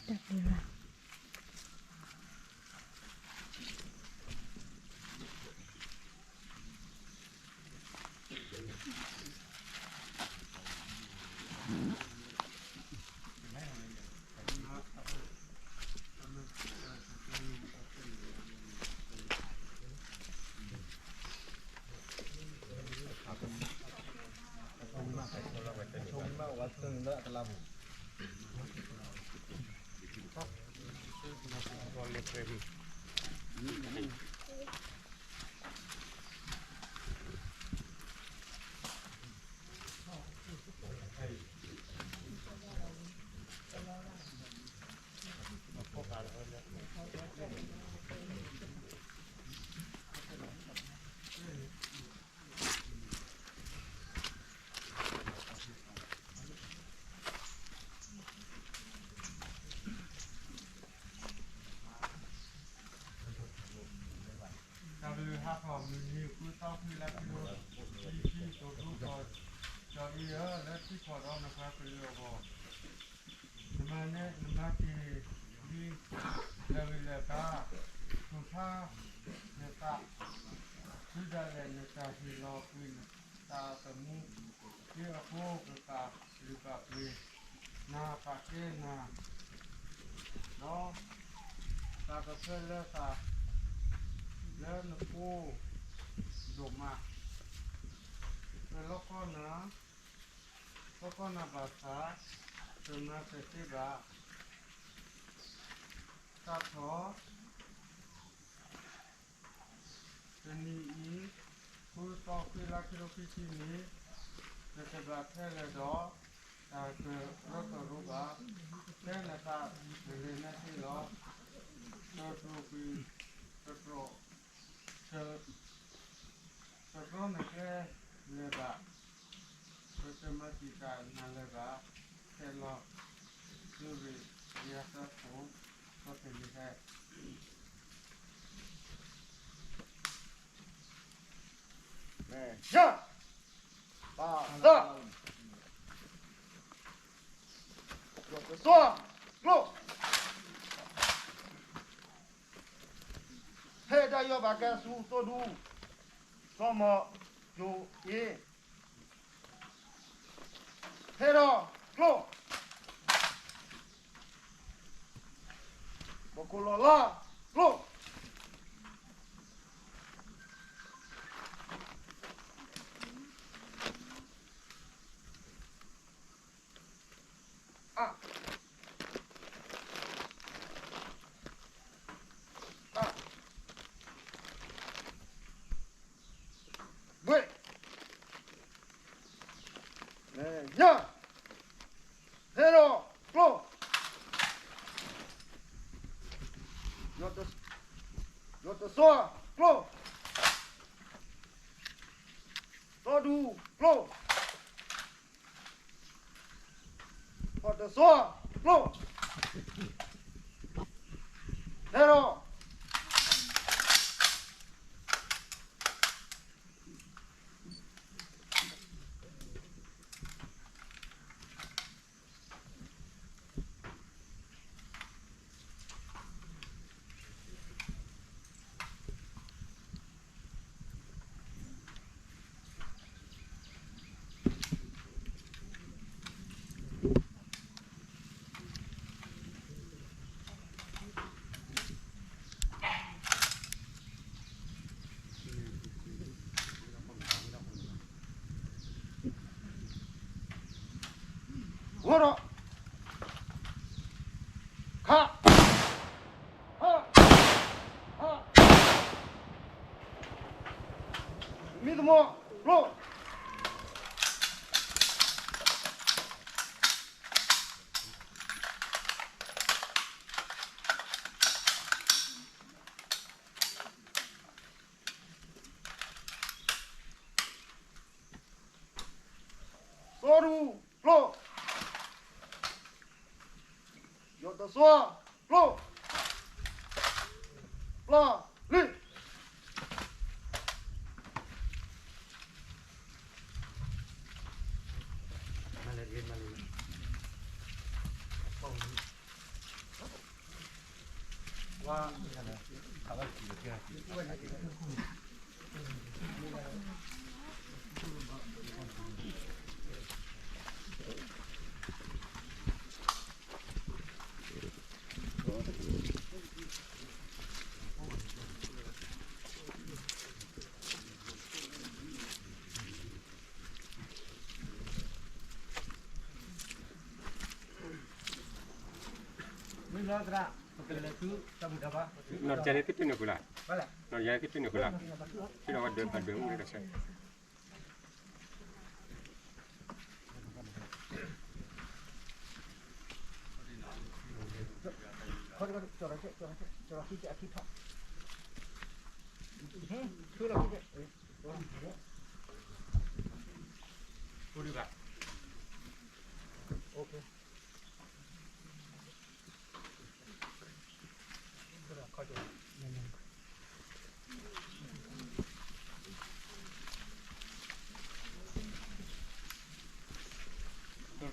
တၢ်ဘျုးလီၤ. တၢ်ဘျုးဟးထီၣ်မုၢ်နံၤ ဃုသီ ခွံလါ ခံကထိခံဆံ ကီၢ်သူကီၢ် ကၠီၤအံၤဧၢ, လၢထံကီၢ်ဒီးနပှၤကလုာ်အဂီၢ် နမၤန့ၢ် နမၤတ့ၢ်လံ လၢာ်ဂံၢ်လၢာ်ဘါ, ထူၣ်ဖျါနသး, တုၤဒၣ်လဲာ်နတၢ်ဟ့ၣ်လီၤကွံာ်နသးသမူ ဒ်အဃိ ပပာ်လုၢ်ပာ်ပှ့ၤနၤ ပာ်ကဲနၤ ဒီး ပာ်ကဖၢလၢသး လၢနဖိဒိၣ်မး ပလီကီနၤ လီကီနၤဘၣ်ဆၣ် ပမၤတသ့ဘၣ်. စးထီၣ် တနံၤအံၤ ဃုသီ ခွံလါ ခံကထိခံဆံနံၣ် နတဘၣ်ထဲလဲၣ်ဒီး တၢ်ကရၢကရိဘၣ်. ဖဲနသးနလဲၤနသ့လီၤ. တတြီၢ်ကွံာ် တတြီၢ် တတြီၢ်နကျဲလဲၤဘၣ်. ပတမၤတံာ်တာ်နၤလၢၤဘၣ်. ခဲလီၤ သုးရ့ၣ် ယၤသၢခိၣ် ကီၢ်သူလ့ၤဟဲ မဲာ်ညါ ပာ်သး ယီၢ်တစီ ကျိ ဟဲဒၣ်ယီၢ်ဘၣ်ကဲဆူသိဒူ စီၤမီၤယိၤအ့ ဟဲဒီးကျိ ပခိၣ်လီၤလါ ကျိ အ အ ဝ့ၢ် ညါ ဟဲဒီးကျိ ယီၢ်တစီ ကျိ သိဒူ ကျိ ဖီၣ်တစီ ကျိ ဟဲဒီး အိၣ်ဒီး ခး ဟး ဟး မံသမိး ကျိ သိဒူ ကျိ ယီၢ်တစီ ကျိ ပျၢ်လံ မၤလဲၣ်လံ မၤလဲၣ်လံ အပီၢ်မုၢ် အ နီၢ်ကၠဲန့ၣ် သုတုၤန့ၣ်ဃုလၢ်, နီၢ်ကၠဲသုတုၤန့ၣ်ဃုလၢ်, သုဒီးဝဲဒၢးပှၤဒၢးမူန့ၣ်တဆဲး ဒိၣ်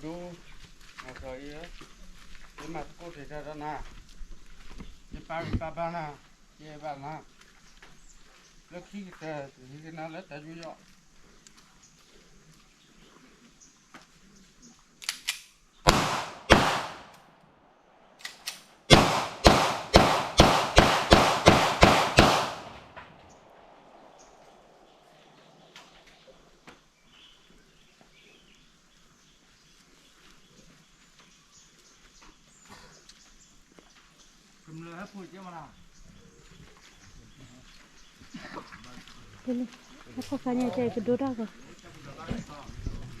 ဒိၣ်, မၤစီၤအံၤ, ယမၤသကိးတ့ၢ်တၢ်ဒီးနၤ, ယပၢ်ဂံၢ်ပၢ်ဘါနၤ, ယဘၣ်နၤ, လၢခံကတၢၢ် ယဟံးကနၤလၢတၢ်ယူးယီၣ် ဖီၣ်ခါညါကဲကဒိတၢ်ဂီၤ,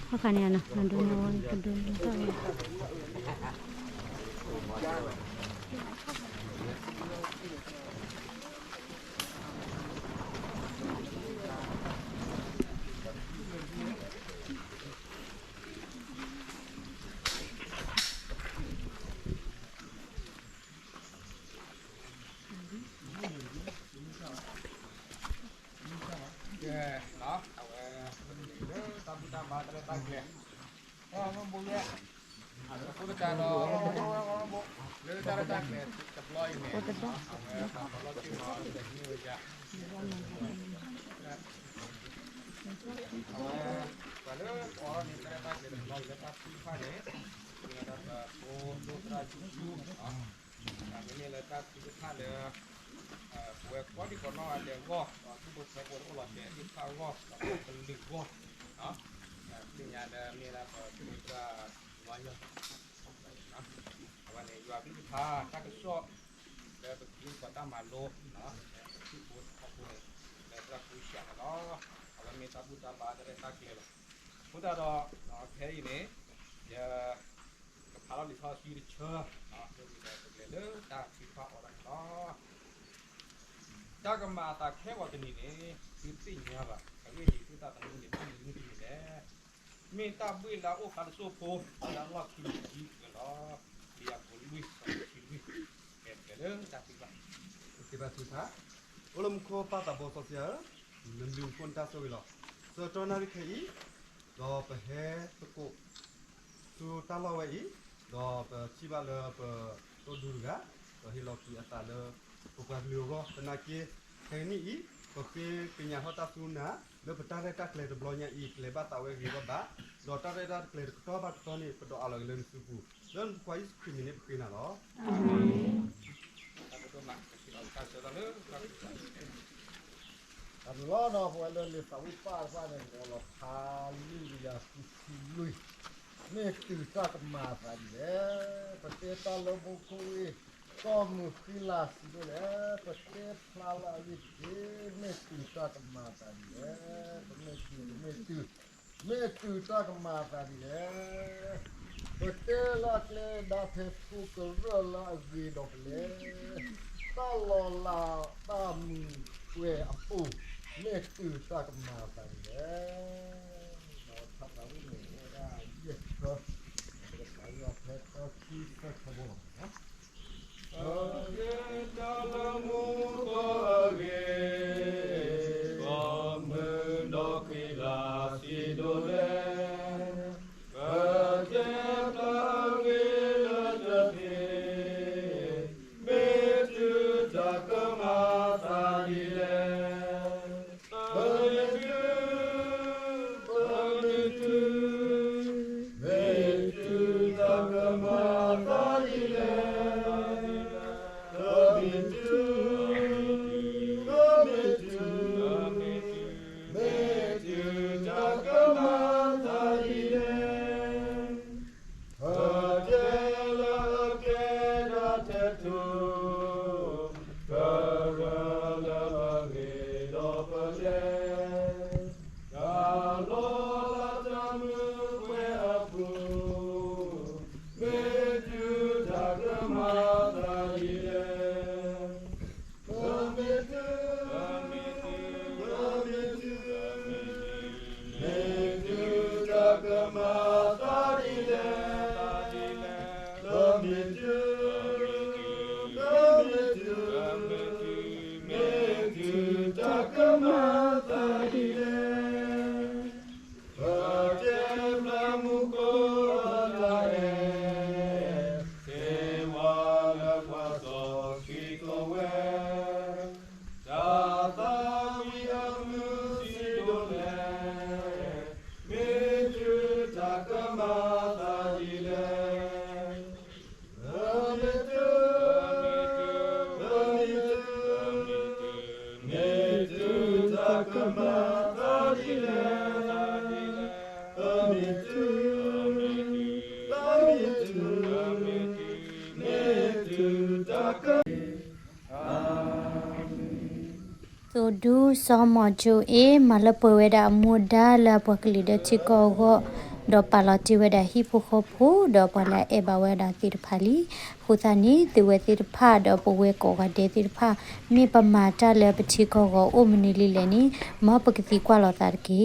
ဖီၣ်ခါန့ၣ်နီၤ နဒိန့ၢ်ဝဲကဒိတၢ်ဂီၤ ကဲ, အဝဲ, လၢတၢ်ဘူၣ်တၢ်ဘါတၢ်ရဲၣ်တၢ်ကျဲၤ, အဃိသတးဒီး, လၢတၢ်ရဲၣ်တၢ်ကျဲၤတဘျီအံၤန့ၣ်, အဝဲပှၤလီၤတံၢ်မၤတမ့ၢ်ဝဲဒၣ်, အဝဲ, ပှၤလၢအိးထီၣ်န့ၢ်တၢ်ရဲၣ်တၢ်ကျဲၤတဘျီအံၤလၢတၢ်ထုကဖၣ်န့ၣ်, မ့မ့ၢ်လၢတၢ်ထုကဖၣ်လၢ ပဝဲကိးဒံကိးနီၢ်ဂၤဒဲးအဂီၢ်, ဒီးဒူၣ်ဖိထၢဖိတအိၣ်လီၤတဲာ်သ့ၣ်တဖၣ်အဂီၢ်, ဒီးကလုာ်အဂီၢ်, သ့ၣ်ညါလၢမ့ၢ်ဒၣ်ပသုးမုၢ်သရၣ်လီၤယီၤ, အဝဲန့ၣ် ယွၤကလုၢ်ကထါတၢ်ကစီၣ် လၢပကဟံးဃီၤတၢ်မၤလိ, ပထံၣ်ဖိကီၢ်ဖိန့ၣ်, လၢသရၣ်ကိးစၢ်န့ၣ်လီၤ. အဝဲမ့ၢ်တၢ်ဘူၣ်တၢ်ဘါတၢ်ရဲၣ်တၢ်ကျဲၤလီၤ. အဃိသတးဒီး, ခဲအံၤန့ၣ်, ယ ကဖးလီၤလံာ်စီဆှံတဆၢ, လၢပကလဲၤလၢတၢ်ထုကဖၣ်အီၤဒၣ်န့ၣ်လီၤ. တၢ်ကမၤအသးခဲဂီၤတနံၤန့ၣ်, သုသ့ၣ်ညါဘၣ်, အဂ့ၢ်ဒ်အံၤ, သုသးသမူန့ၣ် တၢ်မနုၤတမံၤလဲၣ်. မ့ၢ်တၢ်ဘှ့ၣ်လၢအအိၣ်ဖျါတစိၢ်ဖိ, လၢအလီၢ်ခံန့ၣ် ခံကလီၤ, လံာ်ယၤကိာ်လွံၢ် ဆၢဖိခံလွံၢ်, ကလဲၤလၢတၢ်ထုကဖၣ်, အိၣ်လၢမူခိၣ်ပၢ်သးဘိစီဆှံဧၢ, နဘျုးနဖှိၣ်နတၢ်ဆိၣ်ဂ့ၤလီၤ. ဆၢကတီၢ်နၣ်ရံၣ်ခဲအံၤ, ဒီးပဟဲသကိး ဆူတၢ်လီၢ်ဝဲအံၤ, ဒီးပထံၣ်ဘၣ်လၢပသိၣ်ဒူတဂၤ, ဒီးဟ့ၣ်လီၤကွံာ်အသးလၢ ပပှၤကလုာ်အဂီၢ်သနာ်က့, ခဲကနံၣ်အံၤ, ပဃ့ကညးထီၣ်တၢ်စူၢ်နာ်, လၢပတၢ်ရဲၣ်တၢ်ကျဲၤတဘျီညါအံၤ ကလဲၤဘၣ်သးဝဲဂ့ၤဂ့ၤဘၣ်ဘၣ်, ဒီးတၢ်ရဲၣ်တၢ်ကျဲၤတကတီၢ်ဘၣ်တကတီၢ်န့ၣ် ပဒိးအးလီၤက့ၤလၢနစုပူၤ, လၢနဖိခွါယ့ၣ်ၡူးခရံာ်မံၤန့ၣ်ပဃ့နၤလီၤ. အၤမ့ၣ်. တၢ်ဘျုးလီၤဒီး ပဝဲလၢလံာ်သးဝံၣ်ပၢ်တဖၣ်န့ၣ် လီၤဖးလံာ်ယၤဃုဆံလွံၢ်, မ့ၢ်တုၤတၢ်ကမၤအသးဒ်လဲၣ်. ပတဲတၢ်လၢမူခိၣ်ဝ့ၢ်, ကီၢ်မုၢ်ဃံလၤစံးဒိၣ်လဲၣ်. ပတဲဖျါလၢအဂ့ၢ်တက့ၢ်. မ့ၢ်တုၤတၢ်ကမၤအသးဒ်လဲၣ်. ပမ့ၢ်တုၤ, ပမ့ၢ်တုၤ, မ့ၢ်တုၤတၢ်ကမၤအသးဒ်လဲၣ်. ပတဲလၢအကျဲဒါဖဲခိၣ်ကရၢၢ်လၢအဂ့ၤဒီးပလဲၤ, တၢ်လီၤလးတၢ်မုာ်ကွဲၤအပူၤ, မ့ၢ်တုၤတၢ်ကမၤအသးဒ်လဲၣ်. ဒီးဖးသးဝံၣ်န့ၣ် အိၣ်ဝဲဒၣ်ယဲၢ်ဆၢ, ပကဖးလီၤဖဲတၢခံဆၢထၢဘိလီၤ. ပတဲတၢ်လၢမူခိၣ်အဂ့ၢ်, ကီၢ်မုၢ်ဒီးဃံလၤစံးဒိၣ်လဲၣ်. ပတဲတၢ်ဂ့ၢ်လၢတသ့, မ့ၢ်တုၤ အိၣ်ဒူ စီၤမီၤကၠိအ့ မၤလၢပှဲၤဝဲဒၣ်အမူဒါလၢအပှၤကလုာ်ဒီးထံကီၢ်အဂီၢ်, ဒီးပာ်လီၤတ့ၢ်ဝဲဒၣ်ဟံၣ်ဖိဃီဖိ ဒီးပှၤလၢအအဲၣ်ဘၣ်ဝဲဒၣ်သ့ၣ်တဖၣ်လံ. အဃိသတးန့ၣ် သုဝဲသ့ၣ်တဖၣ်ဒီးပဝဲကိးဂၤဒဲးသ့ၣ်တဖၣ် မ့ၢ်ပမၤတၢ်လၢပထံကီၢ်ဂီၢ်အိၣ်မနုၤလံလဲၣ်န့ၣ် မ်ပကသံကွၢ်လိာ်သးတက့ၢ်.